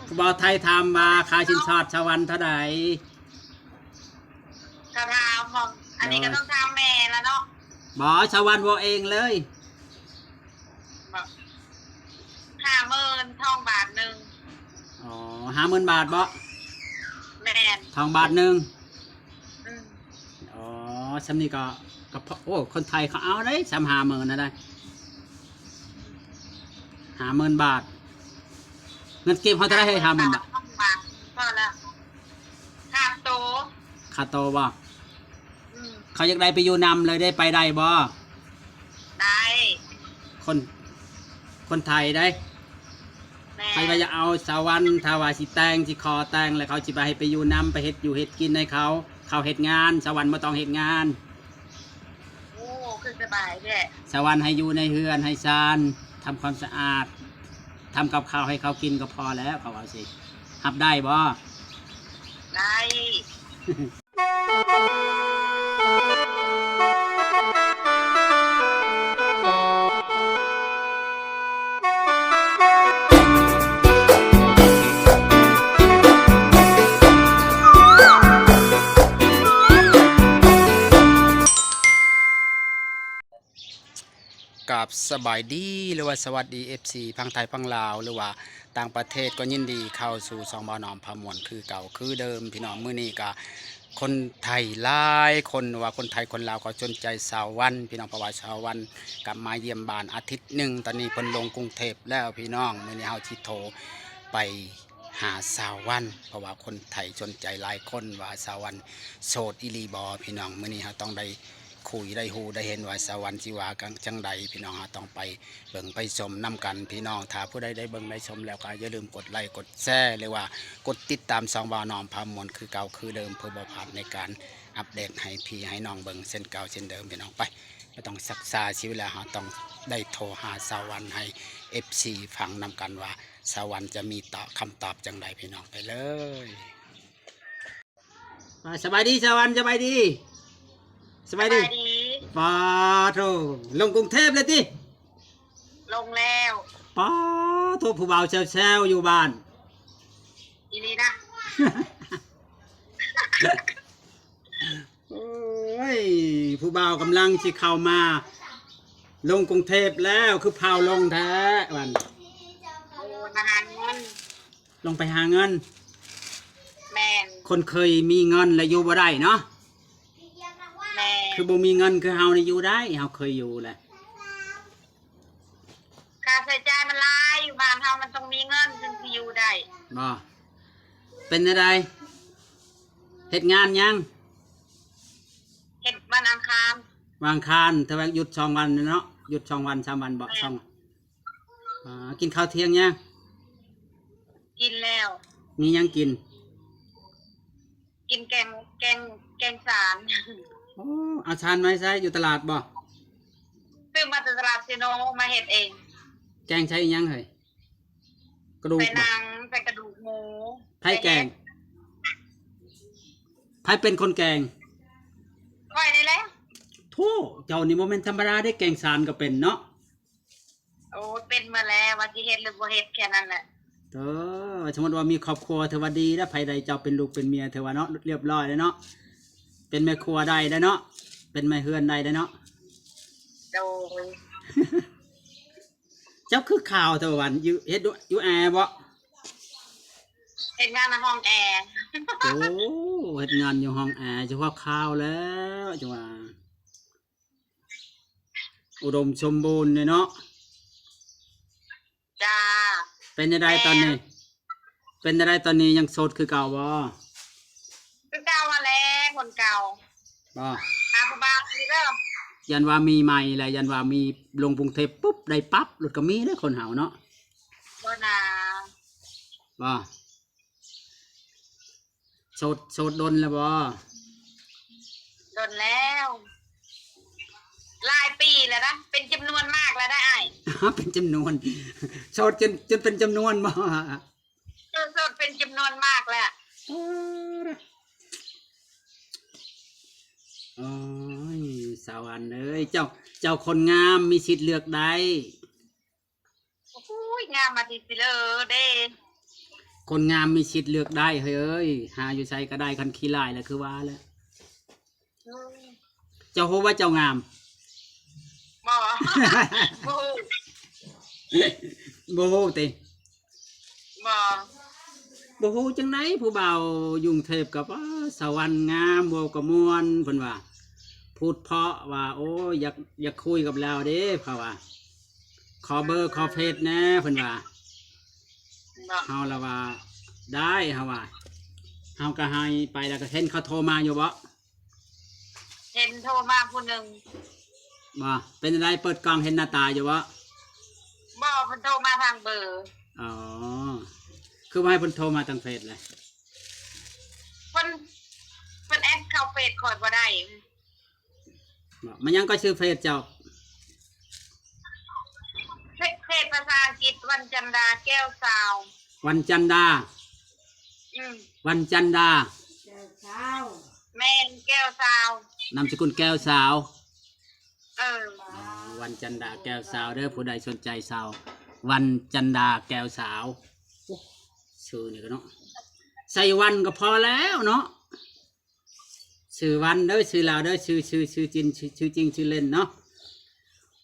ຜູ້ບ່າວໄທຖາມວ່າຄ່າສິນສອດສາວວັນເທົ່າໃດ? ກໍຖາມ ອັນນີ້ກໍ ໂດຍ ຕ້ອງຖາມແມ່ລະເນາະ. ບໍ່ ສາວວັນເວົ້າເອງເລີຍ. ບໍ່ ຫ້າໝື່ນ ທອງບາດໜຶ່ງ. ອໍ ຫ້າໝື່ນບາດບໍ? ແມ່ນ ທອງບາດໜຶ່ງ. ອືມ ອໍ ສ່ຳນີ້ກໍ ກໍພໍ ໂອ້ ຄົນໄທເຂົາເອົາໄດ໋ ສ່ຳຫ້າໝື່ນນະໄດ໋ ຫ້າໝື່ນບາດ. ເງິນກີບເຮົາເທົ່າໃດເຮີ້ຍ? ຫ້າໝື່ນບາດ ຫ້າໝື່ນບາດ ພໍແລ້ວ. ຄ່າໂຕ ຄ່າໂຕບໍ? ອືມ ເຂົາຢາກໄດ້ໄປຢູ່ນຳເລີຍເດ້ ໄປໄດ້ບໍ? ໄດ້ ຄົນ ຄົນໄທໄດ໋. ແມ່ນ ໃຜວ່າຢາກເອົາສາວວັນ ຖ້າວ່າຊິແຕ່ງ ຊິຂໍແຕ່ງ ແລ້ວເຂົາຊິໄປໃຫ້ໄປຢູ່ນຳ ໄປເຮັດຢູ່ເຮັດກິນໃຫ້ເຂົາ ເຂົາເຮັດງານ ສາວວັນບໍ່ຕ້ອງເຮັດງານ. ໂອ້ ຄືສະບາຍແທ້. ສາວວັນໃຫ້ຢູ່ໃນເຮືອນໃຫ້ຊານ ທຳຄວາມສະອາດ ທຳກັບຂ້າວໃຫ້ເຂົາກິນກໍພໍແລ້ວ ເຂົາວ່າຊີ້ ຮັບໄດ້ບໍ່? ໄດ້. ກາບສະບາຍດີ ຫຼືວ່າສະຫວັດດີ ເອັຟຊີ ຝັ່ງໄທຝັ່ງລາວ ຫຼືວ່າຕ່າງປະເທດ ກໍຍິນດີເຂົ້າສູ່ຊ່ອງບ່າວໜອມພາມ່ວນຄືເກົ່າຄືເດີມ ພີ່ນ້ອງ. ມື້ນີ້ກະຄົນໄທຫຼາຍຄົນ ຫຼືວ່າຄົນໄທຄົນລາວກໍສົນໃຈສາວວັນ ພີ່ນ້ອງ ເພາະວ່າສາວວັນກັບມາຢ້ຽມບ້ານອາທິດໜຶ່ງ ຕອນນີ້ເພິ່ນລົງກຸງເທບແລ້ວ ພີ່ນ້ອງ. ມື້ນີ້ເຮົາຊິໂທໄປ ຫາສາວວັນ ເພາະວ່າຄົນໄທສົນໃຈຫຼາຍຄົນວ່າສາວວັນໂສດອີ່ຫຼີບໍ່ ພີ່ນ້ອງ. ມື້ນີ້ເຮົາຕ້ອງໄດ້ຄຸຍ ໄດ້ຮູ້ ໄດ້ເຫັນວ່າສາວວັນຊິວ່າກັນຈັ່ງໃດ ພີ່ນ້ອງ. ເຮົາຕ້ອງໄປເບິ່ງໄປຊົມນຳກັນ ພີ່ນ້ອງ. ຖ້າຜູ້ໃດໄດ້ເບິ່ງໄດ້ຊົມແລ້ວກໍຢ່າລືມກົດໄລກົດແຊ ຫຼືວ່າກົດຕິດຕາມຊ່ອງບ່າວໜອມພາມ່ວນຄືເກົ່າຄືເດີມ ເພື່ອບໍ່ພາດໃນການອັບເດດໃຫ້ພີ່ໃຫ້ນ້ອງເບິ່ງເຊັ່ນເກົ່າເຊັ່ນເດີມ ພີ່ນ້ອງ. ໄປ ບໍ່ຕ້ອງຊັກຊ້າຊີວິດແລ້ວ ເຮົາຕ້ອງໄດ້ໂທຫາສາວວັນໃຫ້ເອັຟຊີຟັງນຳກັນວ່າ ສາວວັນຈະມີຕອບ ຄຳຕອບຈັ່ງໃດ ພີ່ນ້ອງ. ໄປເລີຍ. ສະບາຍດີສາວວັນ ສະບາຍດີ ສະບາຍດີ. ສະບາຍດີ. ປາໂທ ລົງກຸງເທບແລ້ວຕິ? ລົງແລ້ວ. ປາໂທ ຜູ້ບ່າວແຊວໆຢູ່ບ້ານ. ອີ່ຫຼີນະ. ໂອ້ຍ ຜູ້ບ່າວກຳລັງຊິເຂົ້າມາ ລົງກຸງເທບແລ້ວ ຄືພ້າວລົງແທ້ວັນ. ໂອ້ ມາຫາເງິນ. ລົງໄປຫາເງິນ. ແມ່ນ. ຄົນເຄີຍມີເງິນແລ້ວຢູ່ບໍ່ໄດ້ເນາະ. ແມ່ນ. ຄືບໍ່ມີເງິນຄືເຮົານີ້ຢູ່ໄດ້ ເຮົາເຄີຍຢູ່ແຫຼະ. ຄ່າໃຊ້ຈ່າຍມັນຫຼາຍ ຢູ່ບ້ານເຮົາມັນຕ້ອງມີເງິນຈຶ່ງຊິຢູ່ໄດ້. ບໍ່ ເປັນແນວໃດ ເຮັດງານຍັງ? ເຮັດວັນອັງຄານ. ວັນອັງຄານ ແຕ່ວ່າຢຸດສອງວັນເນາະ ຢຸດສອງວັນສາມວັນບໍ? ແມ່ນ. ສອງ ອ່າ ກິນເຂົ້າທ່ຽງຍັງ? ກິນແລ້ວ. ມີຫຍັງກິນ? ກິນແກງ ແກງ ແກງຊານ. ໂອ້ ເອົາຊານມາໃສ່ ຢູ່ຕະຫຼາດບໍ? ຊື້ມາແຕ່ຕະຫຼາດເຊໂນ ມາເຮັດເອງ. ແກງໃສ່ອີ່ຫຍັງເຮີ້ຍ? ກະດູກບໍ? ໃສ່ໜັງ ໃສ່ກະດູກໝູ. ໃຜແກງ? ໃຜເປັນຄົນແກງ? ຂ້ອຍນີ້ແຫຼະ. ໂທ້ ເຈົ້ານີ້ບໍ່ແມ່ນທຳມະດາເດ້ ແກງຊານກໍເປັນເນາະ. ໂອ້ ເປັນໝົດແລ້ວ ວ່າຊິເຮັດຫຼືບໍ່ເຮັດ ແຄ່ນັ້ນແຫຼະ. ເອີ ສົມມຸດວ່າມີຄອບຄົວ ຖືວ່າດີແລ້ວ ໃຜໄດ້ເຈົ້າເປັນລູກເປັນເມຍ ຖືວ່າເນາະ ລຽບຮ້ອຍແລ້ວເນາະ ເປັນແມ່ຄົວໄດ້ແລ້ວເນາະ ເປັນແມ່ເຮືອນໄດ້ແລ້ວເນາະ. ໂດຍ. ເຈົ້າຄືຂາວແທ້ວັນ ຢູ່ ເຮັດຢູ່ແອບໍ? ເຮັດງານໃນຫ້ອງແອ. ໂອ້ ເຮັດງານຢູ່ຫ້ອງແອ ຈະວ່າຂາວແລ້ວ ຈະວ່າ ອຸດົມສົມບູນເດເນາະ. ຈ້າ. ເປັນຈັ່ງໃດຕອນນີ້? ແມ່ນ. ເປັນຈັ່ງໃດຕອນນີ້ ຍັງໂສດຄືເກົ່າບໍ່? ຄືເກົ່າຫັ້ນແຫຼະ ຄົນເກົ່າ. ບໍ່? ຫາຜູ້ບ່າວຢູ່ເດີ. ຢ້ານວ່າມີໃໝ່ແຫຼະ ຢ້ານວ່າມີລົງກຸງເທບປຸບ ໄດ້ປັບໂລດ ກໍມີເດ້ຄົນເຮົາເນາະ. ບໍ່ນາ. ບໍ່? ໂສດ ໂສດດົນແລ້ວບໍ່? ດົນແລ້ວ ຫຼາຍປີແລ້ວນະ ເປັນຈຳນວນມາກແລ້ວນະອ້າຍ. ເປັນຈຳນວນ ໂສດຈົນ ຈົນເປັນຈຳນວນບໍ່? ເອີ ໂສດເປັນຈຳນວນມາກແລ້ວ. ໂອ້ຍ ສາວອັນເອີຍ ເຈົ້າ ເຈົ້າຄົນງາມ ມີສິດເລືອກໄດ້. ໂອ້ຍ ງາມມາຕິຊິເລີເດ້. ຄົນງາມມີສິດເລືອກໄດ້ເຮີ້ຍເອີຍ ຫາຢູ່ໃສກໍໄດ້ ຄັນຂີ້ລ້າຍແລ້ວຄືວ່າແຫຼະ. ເຈົ້າຮູ້ວ່າເຈົ້າງາມ? ບໍ່ ບໍ່ຮູ້ ບໍ່ຮູ້ຕິ? ບໍ່ ບໍ່ຮູ້ຈັ່ງໃດ ຜູ້ບ່າວຢູ່ກຸງເທບກໍ ປ້າ ສະຫວັນງາມ ເວົ້າກໍມ່ວນ ເພິ່ນວ່າ ພູດເພາະວ່າ ໂອ້ຍ ຢາກ ຢາກຄຸຍກັບລາວເດ້ ເຂົາວ່າ ຂໍເບີຂໍເຟສແດ່ ເພິ່ນວ່າ ເຮົາລະວ່າ ໄດ້ ເຮົາວ່າ ເຮົາກໍໃຫ້ໄປ ແລ້ວກໍເຫັນເຂົາໂທມາຢູ່ບໍ່? ເຫັນໂທມາຜູ້ໜຶ່ງ. ບໍ່ ເປັນຈັ່ງໃດ ເປີດກ້ອງເຫັນໜ້າຕາຢູ່ບໍ່? ບໍ່ ເພິ່ນໂທມາທາງເບີ. ອໍ ຄືບໍ່ໃຫ້ເພິ່ນໂທມາທາງເຟສລະ? ເພິ່ນ ເພິ່ນແອັດເຂົ້າເຟສຂ້ອຍບໍ່ໄດ້. ບໍ່ ມັນຫຍັງກໍຊື່ເຟສເຈົ້າ? ເຟ ເຟສພາສາອັງກິດ ວັນຈັນດາ ແກ້ວຊາວ. ວັນຈັນດາ? ອືມ ວັນຈັນດາ ແກ້ວຊາວ. ແມ່ນ ແກ້ວຊາວ ນາມສະກຸນແກ້ວຊາວ. ເອີ ອໍ ວັນຈັນດາ ແກ້ວຊາວເດີ ຜູ້ໃດສົນໃຈສາວ ວັນຈັນດາ ແກ້ວຊາວ. ໂອ້ ຊື່ນີ້ກໍເນາະ ໃສ່ວັນກໍພໍແລ້ວເນາະ. ຊື່ວັນເດີ ຊື່ລາວເດີ ຊື່ ຊື່ ຊື່ຈິງ ຊື່ ຊື່ຈິງ ຊື່ເລ່ນເນາະ.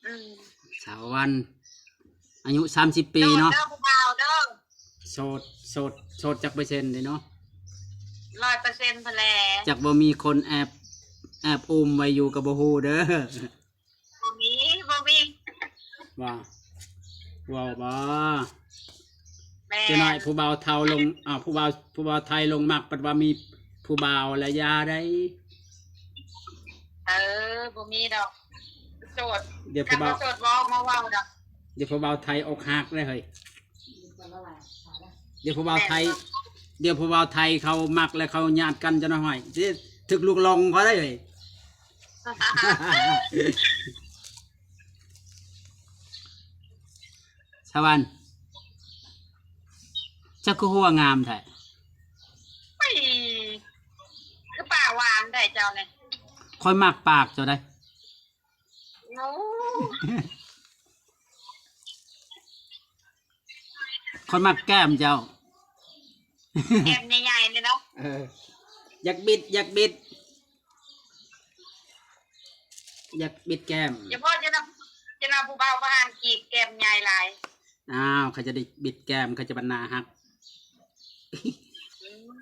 ອືມ ສາວວັນ ອາຍຸສາມສິບປີເນາະ. ໂສດເດີຜູ້ບ່າວເດີ. ໂສດ ໂສດ ໂສດຈັກເປີເຊັນເດເນາະ? ຮ້ອຍເປີເຊັນພຸ້ນແຫຼະ. ຈັກບໍ່ມີຄົນແອບ ແອບອຸ້ມໄວ້ຢູ່ກໍບໍ່ຮູ້ເດີ. ບໍ່ມີ ບໍ່ມີ. ວ່າ ເວົ້າບໍ່? ແມ່ນ ຈັກໜ້ອຍຜູ້ບ່າວເຖົ້າລົງ ອ້າວ ຜູ້ບ່າວ ຜູ້ບ່າວໄທລົງມັກ ບັດວ່າມີຜູ້ບ່າວແລ້ວຢ່າໄດ໋. ເອີ ບໍ່ມີດອກ ໂສດ. ດຽວຜູ້ບ່າວ ຄັນວ່າໂສດບໍ່ອອກມາເວົ້າດອກ. ດຽວຜູ້ບ່າວໄທອົກຫັກເດ້ເຮີ້ຍ. ດຽວຜູ້ບ່າວໄທ ແມ່ນບໍ່? ດຽວຜູ້ບ່າວໄທເຂົາມັກແລ້ວເຂົາຍາດກັນ ຈັກໜ້ອຍ ຖືກລູກຫຼົງເຂົາໄດ໋ເຮີ້ຍ. ສະຫວັນ ເຈົ້າຄືຫົວງາມແທ້? ໂອ້ຍ ຄືປາກຫວານແທ້ເຈົ້ານີ້. ຂ້ອຍມັກປາກເຈົ້າໃດ໋. ໂອ້ ຂ້ອຍມັກແກ້ມເຈົ້າ. ແກ້ມໃຫຍ່ໆນີ້ເນາະ. ເອີ ຢາກບິດ ຢາກບິດ ຢາກບິດແກ້ມ. ຢ່າເວົ້າ ຈະນຳ ຈະນຳຜູ້ບ່າວປະຫານກີບ ແກ້ມໃຫຍ່ຫຼາຍ. ອ້າວ ເຂົາຈະໄດ້ບິດແກ້ມ ເຂົາຈະບັນໜ້າຫັກ. ອືມ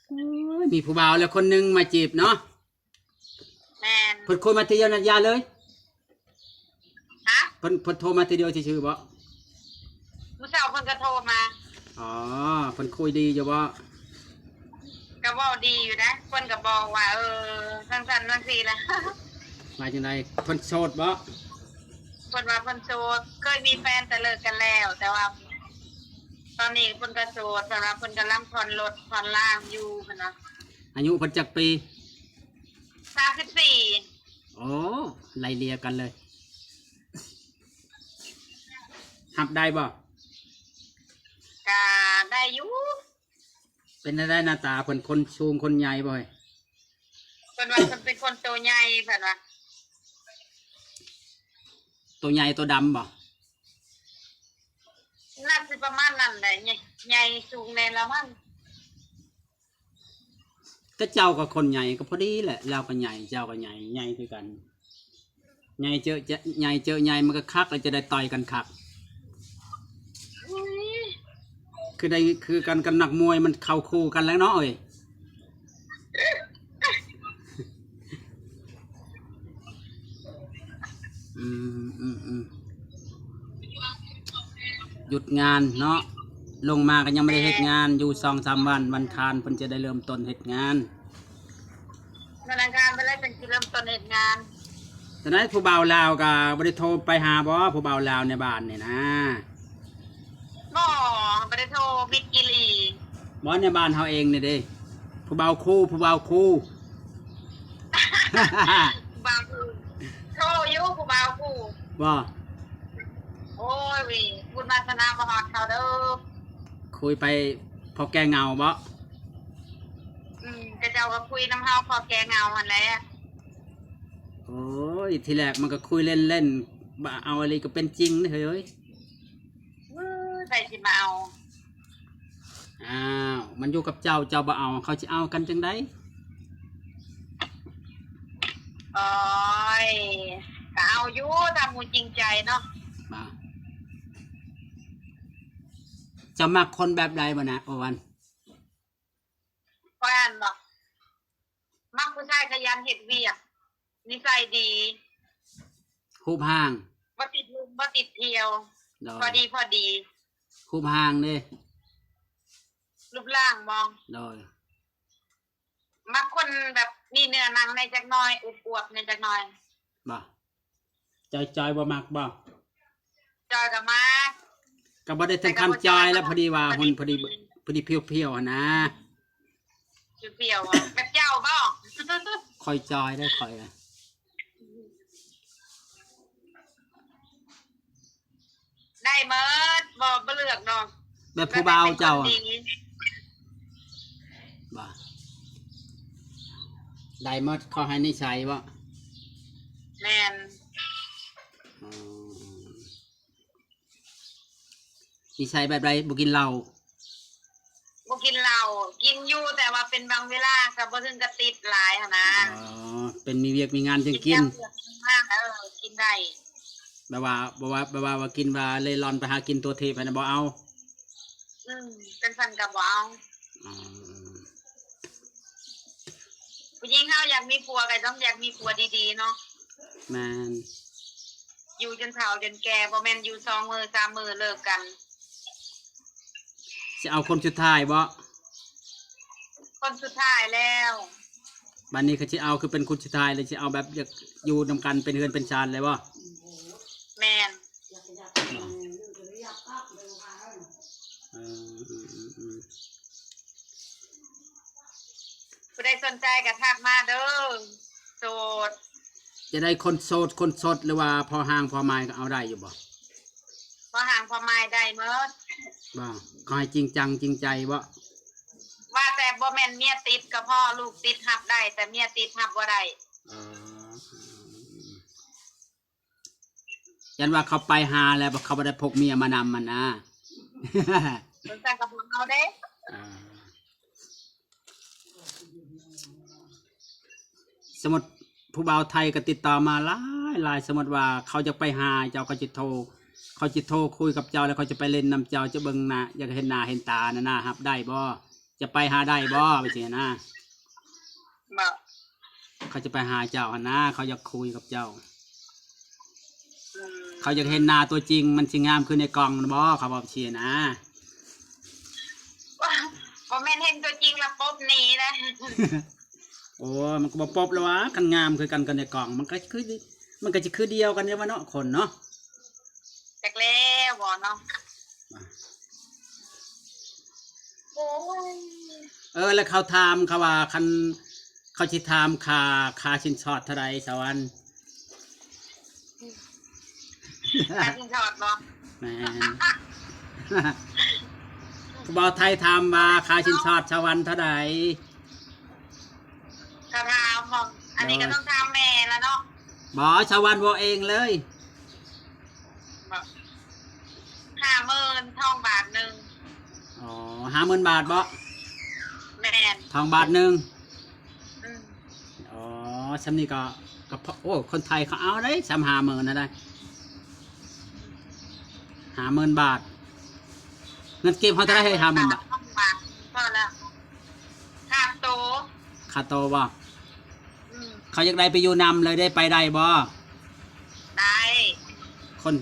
ໂອ້ຍ ມີຜູ້ບ່າວແລ້ວຄົນໜຶ່ງມາຈີບເນາະ. ແມ່ນ ເພິ່ນໂທມາທີດຽວນັດຢາເລີຍ. ຮະ? ເພິ່ນ ເພິ່ນໂທມາທີດຽວຊື່ໆບໍ? ມື້ເຊົ້າເພິ່ນກໍໂທມາ. ອໍ ເພິ່ນຄຸຍດີຢູ່ບໍ? ກໍເວົ້າດີຢູ່ນະ ເພິ່ນກໍບອກວ່າ ເອີ ຈັ່ງຊັ້ນຈັ່ງຊີ້ລະ. ວ່າຈັ່ງໃດ? ເພິ່ນໂສດບໍ? ເພິ່ນວ່າເພິ່ນໂສດ ເຄີຍມີແຟນແຕ່ເລີກກັນແລ້ວ ແຕ່ວ່າຕອນນີ້ເພິ່ນກໍໂສດ ເພິ່ນວ່າເພິ່ນກຳລັງຜ່ອນລົດຜ່ອນລາງຢູ່ ເພິ່ນວ່າ. ອາຍຸເພິ່ນຈັກປີ? ສາມສິບສີ່. ໂອ້ ໄລ່ເລ່ຍກັນເລີຍ. ຮັບໄດ້ບໍ່? ກະໄດ້ຢູ່. ເປັນແນວໃດໜ້າຕາເພິ່ນ ຄົນສູງຄົນໃຫຍ່ບໍ່ເອີຍ? ເພິ່ນວ່າເພິ່ນເປັນຄົນໂຕໃຫຍ່ ເພິ່ນວ່າ. ໂຕໃຫຍ່ໂຕດຳບໍ່? ໜ້າຊິປະມານນັ້ນແຫຼະ ໃຫຍ່ ໃຫຍ່ສູງແນ່ລະມັ້ງ. ແຕ່ເຈົ້າກໍຄົນໃຫຍ່ກໍພໍດີແຫຼະ ລາວກໍໃຫຍ່ ເຈົ້າກໍໃຫຍ່ ໃຫຍ່ຄືກັນ. ໃຫຍ່ເຈີ ໃຫຍ່ເຈີໃຫຍ່ມັນກໍຄັກ ແລ້ວຈະໄດ້ຕ່ອຍກັນຄັກ. ຄືໄດ້ ຄືກັນກັບນັກມວຍ ມັນເຂົ້າຄູ່ກັນແລ້ວເນາະເອີຍ. ອືມ ອືມ ອືມ ຢຸດງານເນາະ ລົງມາກໍຍັງບໍ່ໄດ້ເຮັດງານ ຢູ່ສອງສາມວັນ ວັນຄານເພິ່ນຈະໄດ້ເລີ່ມຕົ້ນເຮັດງານ. ວັນອັງຄານເພິ່ນແລ້ວຈັ່ງຊິເລີ່ມຕົ້ນເຮັດງານ. ຈັ່ງໃດ ຜູ້ບ່າວລາວກໍບໍ່ໄດ້ໂທໄປຫາບໍ ຜູ້ບ່າວລາວໃນບ້ານນີ້ນະ? ບໍ່ ບໍ່ໄດ້ໂທ ບິດອີ່ຫຼີ. ບໍ່ ໃນບ້ານເຮົາເອງນີ້ເດ້ ຜູ້ບ່າວຄູ່ ຜູ້ບ່າວຄູ່. ຜູ້ບ່າວຄູ່ ໂທຢູ່ ຜູ້ບ່າວຄູ່. ບໍ່ ໂອ້ຍ ບຸນວາສະໜາບໍ່ຮອດເຂົາເດີ. ຄຸຍໄປພໍແກ້ເຫງົາບໍ? ອືມ ເຂົາເຈົ້າກໍຄຸຍນຳເຮົາພໍແກ້ເຫງົາຫັ້ນແຫຼະ. ໂອ້ຍ ທີແລກມັນກໍຄຸຍເລ່ນໆ ບາດເອົາອີ່ຫຼີກໍເປັນຈິງເດ້ເຮີ້ຍ. ເອີ ໃຜຊິມາເອົາ. ມັນຢູ່ກັບເຈົ້າ ເຈົ້າບໍ່ເອົາ ເຂົາຊິເອົາກັນຈັ່ງໃດ? ໂອ້ຍ ກໍເອົາຢູ່ ຖ້າໝູ່ຈິງໃຈເນາະ. ບໍ່ ເຈົ້າມັກຄົນແບບໃດບໍ່ນະ ໂອວັນ? ຂ້ອຍຫັ້ນບໍ ມັກຜູ້ຊາຍຂະຫຍັນເຮັດວຽກ ນິໄສດີ ຮູບຮ່າງ ບໍ່ຕິດລົມບໍ່ຕິດທ່ຽວ ໂດຍ ພໍດີພໍດີ. ຮູບຮ່າງເດ? ຮູບຮ່າງບໍ? ໂດຍ. ມັກຄົນແບບມີເນື້ອໜັງແດ່ຈັກໜ່ອຍ ອວບໆແດ່ຈັກໜ່ອຍ. ບໍ່? ຈອຍໆບໍ່ມັກບໍ? ຈອຍກໍມັກ ກໍບໍ່ໄດ້ເຖິງຂັ້ນຈອຍແລ້ວ ແຕ່ກໍບໍ່ຈອຍ ພໍດີວ່າ ແບບ ຫຸ່ນພໍດີ ພໍດີພຽວໆຫັ້ນນະ. ພຽວໆ ແບບເຈົ້າບໍ? ຂ້ອຍຈອຍເດ້ ຂ້ອຍນະ. ໄດ້ໝົດ ບໍ່ ບໍ່ເລືອກດອກ ແບບຜູ້ບ່າວເຈົ້າ ແບບໃຫ້ເປັນຄົນດີ. ບໍ່ ໄດ້ໝົດ ຂໍໃຫ້ນິໄສບໍ? ແມ່ນ. ອໍ ນິໄສແບບໃດ? ບໍ່ກິນເຫຼົ້າ? ບໍ່ກິນເຫຼົ້າ ກິນຢູ່ ແຕ່ວ່າເປັນບາງເວລາ ກໍບໍ່ເຖິງກັບຕິດຫຼາຍຫັ້ນນະ. ອໍ ເປັນມີວຽກມີງານຈຶ່ງກິນ. ກິນແລ້ວ ເອີ ກິນໄດ້ ແບບວ່າ ແບບວ່າ ແບບວ່າ ວ່າກິນວ່າເລ່ລ່ອນໄປຫາກິນຕົວທີບຫັ້ນນະ ບໍ່ເອົາ. ອືມ ຈັ່ງຊັ້ນກໍບໍ່ເອົາ. ອໍ ຜູ້ຍິງເຮົາຢາກມີຜົວກໍຕ້ອງຢາກມີຜົວດີໆເນາະ. ແມ່ນ. ຢູ່ຈົນເຖົ້າຈົນແກ່ ບໍ່ແມ່ນຢູ່ສອງມື້ສາມມື້ເລີກກັນ. ຊິເອົາຄົນສຸດທ້າຍບໍ? ຄົນສຸດທ້າຍແລ້ວ. ບາດນີ້ຄັນຊິເອົາ ຄືເປັນຄົນສຸດທ້າຍ ແລ້ວຊິເອົາແບບຢາກຢູ່ນຳກັນເປັນເຮືອນເປັນຊານເລີຍບໍ? ແມ່ນ. ເອີ ອືມໆໆ ຜູ້ໃດສົນໃຈກໍທັກມາເດີ ໂສດ. ຈະໄດ້ຄົນໂສດ ຄົນສົດ ຫຼືວ່າພໍຮ່າງພໍໝາຍກໍເອົາໄດ້ຢູ່ບໍ? ພໍຮ່າງພໍໝາຍໄດ້ໝົດ. ບໍ່ ຂໍໃຫ້ຈິງຈັງຈິງໃຈບໍ? ວ່າແຕ່ບໍ່ແມ່ນເມຍຕິດກໍພໍ ລູກຕິດຮັບໄດ້ ແຕ່ເມຍຕິດຮັບບໍ່ໄດ້. ເອີ ຢ້ານວ່າເຂົາໄປຫາແລ້ວ ເຂົາບໍ່ໄດ້ພົກເມຍມານຳຫັ້ນນະ. ຈັ່ງຊັ້ນກໍບໍ່ເອົາເດ້. ອ່າ ສົມມຸດຜູ້ບ່າວໄທກໍຕິດຕໍ່ມາຫຼາຍໆ ສົມມຸດວ່າເຂົາຢາກໄປຫາເຈົ້າ ເຂົາຊິໂທ ເຂົາຊິໂທຄຸຍກັບເຈົ້າ ແລ້ວເຂົາຈະໄປຫຼິ້ນນຳເຈົ້າ ຈະເບິ່ງໜ້າ ຢາກເຫັນໜ້າເຫັນຕາຫັ້ນນະ ຮັບໄດ້ບໍ່? ຈະໄປຫາໄດ້ບໍ່? ແບບຊີ້ນະ. ບໍ່ ເຂົາຈະໄປຫາເຈົ້າຫັ້ນນະ ເຂົາຢາກຄຸຍກັບເຈົ້າ. ອືມ ເຂົາຢາກເຫັນໜ້າຕົວຈິງ ມັນຊິງາມຄືໃນກ້ອງນັ້ນບໍ່? ເຂົາເວົ້າຊີ້ນະ. ບໍ່ແມ່ນເຫັນຕົວຈິງລະປົບໜີເດ້. ໂອ້ ມັນກໍບໍ່ປົບແລ້ວຫວາ ຄັນງາມຄືກັນກັບໃນກ້ອງ ມັນກໍຄື ມັນກໍຊິຄືດຽວກັນຢູ່ວ່າເນາະ ຄົນເນາະ. ຈັກແລ້ວບໍ່ເນາະ. ໂອ້ຍ ເອີ ແລ້ວເຂົາຖາມ ເຂົາວ່າຄັນ ເຂົາຊິຖາມຄ່າ ຄ່າສິນສອດເທົ່າໃດ ສາວວັນ? ຄ່າສິນສອດບໍ່? ແມ່ນ. ຜູ້ບ່າວໄທຖາມວ່າຄ່າສິນສອດສາວວັນເທົ່າໃດ? ເຂົາຖາມບໍ່? ອັນນີ້ກໍຕ້ອງຖາມແມ່ລະເນາະ. ບໍ່ ສາວວັນເວົ້າເອງເລີຍ. ຫ້າໝື່ນ ທອງບາດໜຶ່ງ. ອໍ ຫ້າໝື່ນບາດບໍ? ແມ່ນ. ທອງບາດໜຶ່ງ. ອືມ. ອໍ ສ່ຳນີ້ກໍ ກໍພໍ ໂອ້ ຄົນໄທເຂົາເອົາໄດ໋ ສ່ຳຫ້າໝື່ນນະໄດ໋ ຫ້າໝື່ນບາດ. ເງິນກີບເຮົາເທົ່າໃດ ຫ້າໝື່ນບາດ? ຫ້າໝື່ນບາດ ພໍແລ້ວ ຄ່າໂຕ. ຄ່າໂຕບໍ? ອືມ. ເຂົາຢາກໄດ້ໄປຢູ່ນຳເລີຍເດ້ ໄປໄດ້ບໍ່? ໄດ້. ຄົນ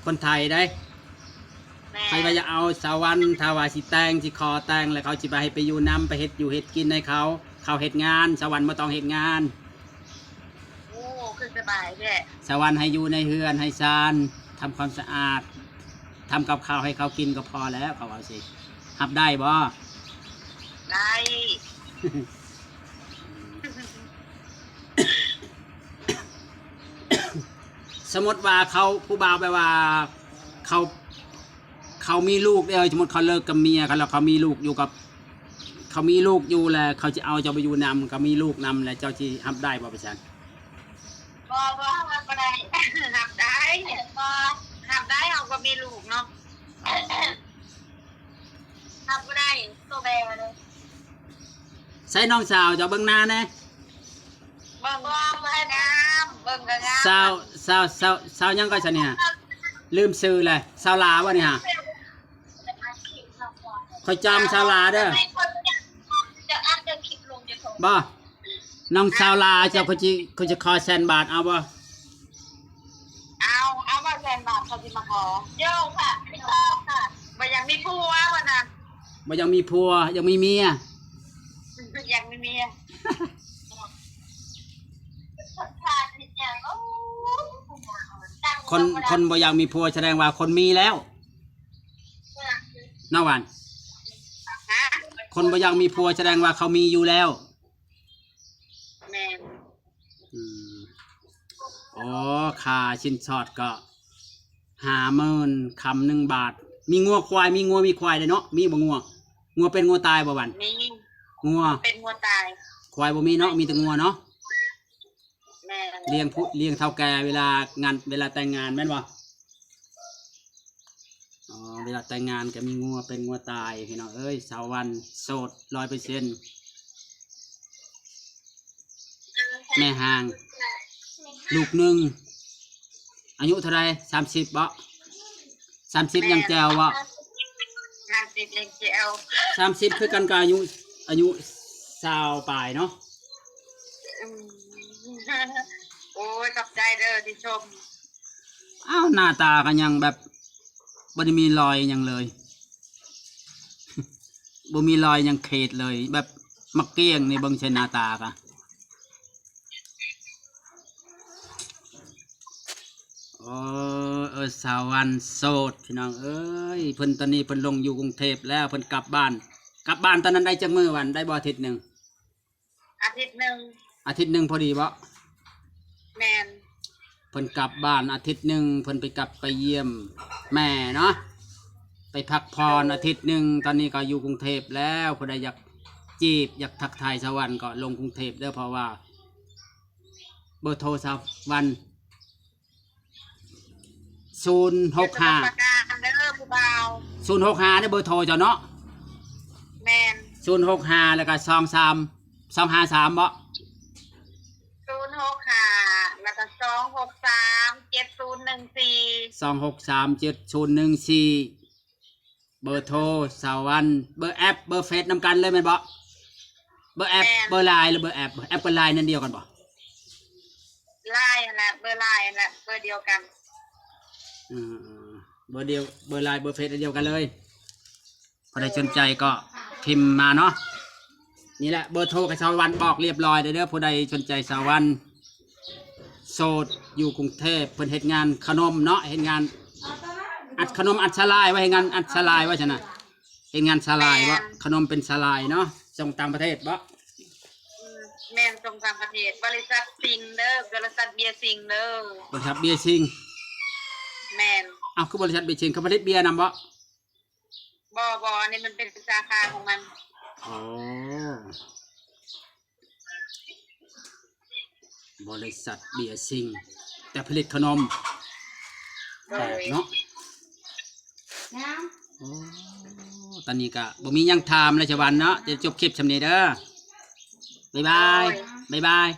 ຄົນໄທເດ້. ແມ່ນ. ໃຜວ່າຢາກເອົາສາວວັນ ຖ້າວ່າຊິແຕ່ງ ຊິຂໍແຕ່ງ ແລ້ວເຂົາຊິໄປໃຫ້ໄປຢູ່ນຳ ໄປເຮັດຢູ່ເຮັດກິນໃຫ້ເຂົາ ເຂົາເຮັດງານ ສາວວັນບໍ່ຕ້ອງເຮັດງານ. ໂອ້ ຄືສະບາຍແທ້. ສາວວັນໃຫ້ຢູ່ໃນເຮືອນໃຫ້ຊານ ທຳຄວາມສະອາດ ທຳກັບຂ້າວໃຫ້ເຂົາກິນກໍພໍແລ້ວ ເຂົາເວົ້າຊີ້. ຮັບໄດ້ບໍ່? ໄດ້. ສົມມຸດວ່າເຂົາ ຜູ້ບ່າວແບບວ່າເຂົາ ເຂົາມີລູກເດ້ ສົມມຸດເຂົາເລີກກັບເມຍເຂົາແລ້ວ ເຂົາມີລູກຢູ່ກັບ ເຂົາມີລູກຢູ່ແລ້ວ ເຂົາຈະເອົາເຈົ້າໄປຢູ່ນຳ ເຂົາມີລູກນຳແລ້ວ ເຈົ້າຊິຮັບໄດ້ບໍ່? ປະຊານ ບໍ່ ບໍ່ ຮັບບໍ່ໄດ້. ຮັບໄດ້ ບໍ່ ຮັບໄດ້ ເຮົາກໍມີລູກເນາະ. ຮັບບໍ່ໄດ້ ໂຕແບເລີຍ. ໃສນ້ອງສາວເຈົ້າ ເບິ່ງໜ້າແດ່. ເບິ່ງ ບໍ່ ບໍ່ໃຫ້ງາມ ເບິ່ງກໍງາມ. ສາວ ສາວ ສາວ ສາວຫຍັງກໍຊະນີ້ ລືມຊື່ແລ້ວ. ສາວຫຼ້າບໍ່ນີ້ຫາ? ຂ້ອຍຈອງສາວຫຼ້າເດີ. ຈະອັດເດີຄລິບລົງຢູທູບ ບໍ່? ນ້ອງສາວຫຼ້າເຈົ້າ ຂ້ອຍຊິ ຂ້ອຍຊິຂໍແສນບາດ ເອົາບໍ່? ເອົາ ເອົາບໍ່ແສນບາດ ເຂົາຊິມາຂໍ. ໂຍ ຄ່ະ ບໍ່ຢາກມີຜົວວ່ານັ້ນ. ບໍ່ຢາກມີຜົວ ຢາກມີເມຍ. ຢາກມີເມຍ. ຄົນ ຄົນບໍ່ຢາກມີຜົວ ສະແດງວ່າຄົນມີແລ້ວເນາະຫວານ. ຄົນບໍ່ຢາກມີຜົວ ສະແດງວ່າເຂົາມີຢູ່ແລ້ວ. ແມ່ນ. ອືມ ອໍ ຄ່າສິນສອດກໍຫ້າໝື່ນ ຄຳໜຶ່ງບາດ. ມີງົວຄວາຍ ມີງົວມີຄວາຍເດ້ເນາະ. ມີບໍ່ງົວ? ງົວເປັນງົວຕາຍບໍ່ຫວານ? ມີ. ງົວເປັນງົວຕາຍ. ຄວາຍບໍ່ມີເນາະ ມີແຕ່ງົວເນາະ. ແມ່ນ. ລ້ຽງຜູ້ ລ້ຽງເຖົ້າແກ່ເວລາງານ ເວລາແຕ່ງງານແມ່ນບໍ່? ອໍ ເວລາແຕ່ງງານກໍມີງົວເປັນງົວຕາຍ ພີ່ນ້ອງເອີຍ. ສາວວັນໂສດຮ້ອຍເປີເຊັນ ແມ່ຮ່າງ ລູກໜຶ່ງ. ອາຍຸເທົ່າໃດ? ສາມສິບບໍ? ສາມສິບຍັງແຈ່ວບໍ? ສາມສິບຍັງແຈ່ວ. ສາມສິບຄືກັນກັບອາຍຸ ອາຍຸຊາວປາຍເນາະ. ອືມ ໂອ້ຍ ຂອບໃຈເດີທີ່ຊົມ. ອ້າວ ໜ້າຕາກໍຍັງແບບບໍ່ໄດ້ມີລອຍຫຍັງເລີຍ ບໍ່ມີລອຍຫຍັງເຂດເລີຍ ແບບໝາກກ້ຽງນີ້ ເບິ່ງໃສ່ໜ້າຕາກະ. ໂອ້ ເອີ ສາວວັນໂສດ ພີ່ນ້ອງເອີຍ. ເພິ່ນຕອນນີ້ເພິ່ນລົງຢູ່ກຸງເທບແລ້ວ ເພິ່ນກັບບ້ານ. ກັບບ້ານຕອນນັ້ນໄດ້ຈັກມື້ວັນ? ໄດ້ບໍ່ອາທິດໜຶ່ງ? ອາທິດໜຶ່ງ. ອາທິດໜຶ່ງພໍດີບໍ? ແມ່ນ. ເພິ່ນກັບບ້ານອາທິດໜຶ່ງ ເພິ່ນໄປກັບໄປຢ້ຽມແມ່ເນາະ ໄປພັກຜ່ອນອາທິດໜຶ່ງ. ຕອນນີ້ກໍຢູ່ກຸງເທບແລ້ວ ຜູ້ໃດຢາກຈີບ ຢາກທັກທາຍສາວວັນກໍລົງກຸງເທບເດີ ເພາະວ່າເບີໂທສາວວັນ ສູນຫົກຫ້າ ສະມຸດປາການເດີຜູ້ບ່າວ. ສູນຫົກຫ້າ ເດີເບີໂທເຈົ້າເນາະ. ແມ່ນ. ສູນຫົກຫ້າ ແລ້ວກໍສອງສາມ ສອງຫ້າສາມບໍ? ສູນຫົກຫ້າ ແລ້ວກໍສອງຫົກສາມ ເຈັດສູນໜຶ່ງສີ່ ສອງຫົກສາມ ເຈັດສູນໜຶ່ງສີ່. ເບີໂທສາວວັນ ເບີແອັບ ເບີເຟສນຳກັນເລີຍແມ່ນບໍ່? ເບີແອັບ ແມ່ນ ເບີລາຍ ຫຼືເບີແອັບ? ແອັບກັບລາຍນັ້ນດຽວກັນບໍ່? ລາຍຫັ້ນແຫຼະ ເບີລາຍຫັ້ນແຫຼະ ເບີດຽວກັນ. ເອີ ເບີດຽວ ເບີລາຍ ເບີເຟສອັນດຽວກັນເລີຍ. ຜູ້ໃດສົນໃຈກໍພິມມາເນາະ. ນີ້ແຫຼະເບີໂທຂອງສາວວັນ ບອກລຽບລ້ອຍແລ້ວເດີ. ຜູ້ໃດສົນໃຈສາວວັນ ໂສດ ຢູ່ກຸງເທບ ເພິ່ນເຮັດງານຂະໜົມເນາະ ເຮັດງານອັດຂະໜົມ ອັດສາລາຍວ່າ ເຮັດງານອັດສາລາຍວ່າຊັ້ນນະ ເຮັດງານສາລາຍເນາະ. ແມ່ນ ຂະໜົມເປັນສາລາຍເນາະ ສົ່ງຕ່າງປະເທດບໍ? ອືມ ແມ່ນ ສົ່ງຕ່າງປະເທດ. ບໍລິສັດຊິງເດີ ບໍລິສັດເບຍຊິງເດີ ບໍລິສັດເບຍຊິງ. ແມ່ນ. ອ້າວ ຄືບໍລິສັດເບຍຊິງ ເຂົາຜະລິດເບຍນຳບໍ? ບໍ່ ບໍ່ ອັນນີ້ມັນເປັນສາຂາຂອງມັນ. ອໍ ບໍລິສັດເບຍຊິງ ແຕ່ຜະລິດຂະໜົມ. ໂດຍ ແປກເນາະ. ໂອ້ ຕອນນີ້ກະບໍ່ມີຫຍັງຖາມແລ້ວ ສາວວັນເນາະ ຈະຈົບຄລິບຊ່ຳນີ້ເດີ. ບາຍບາຍ ໂດຍ ບາຍບາຍ.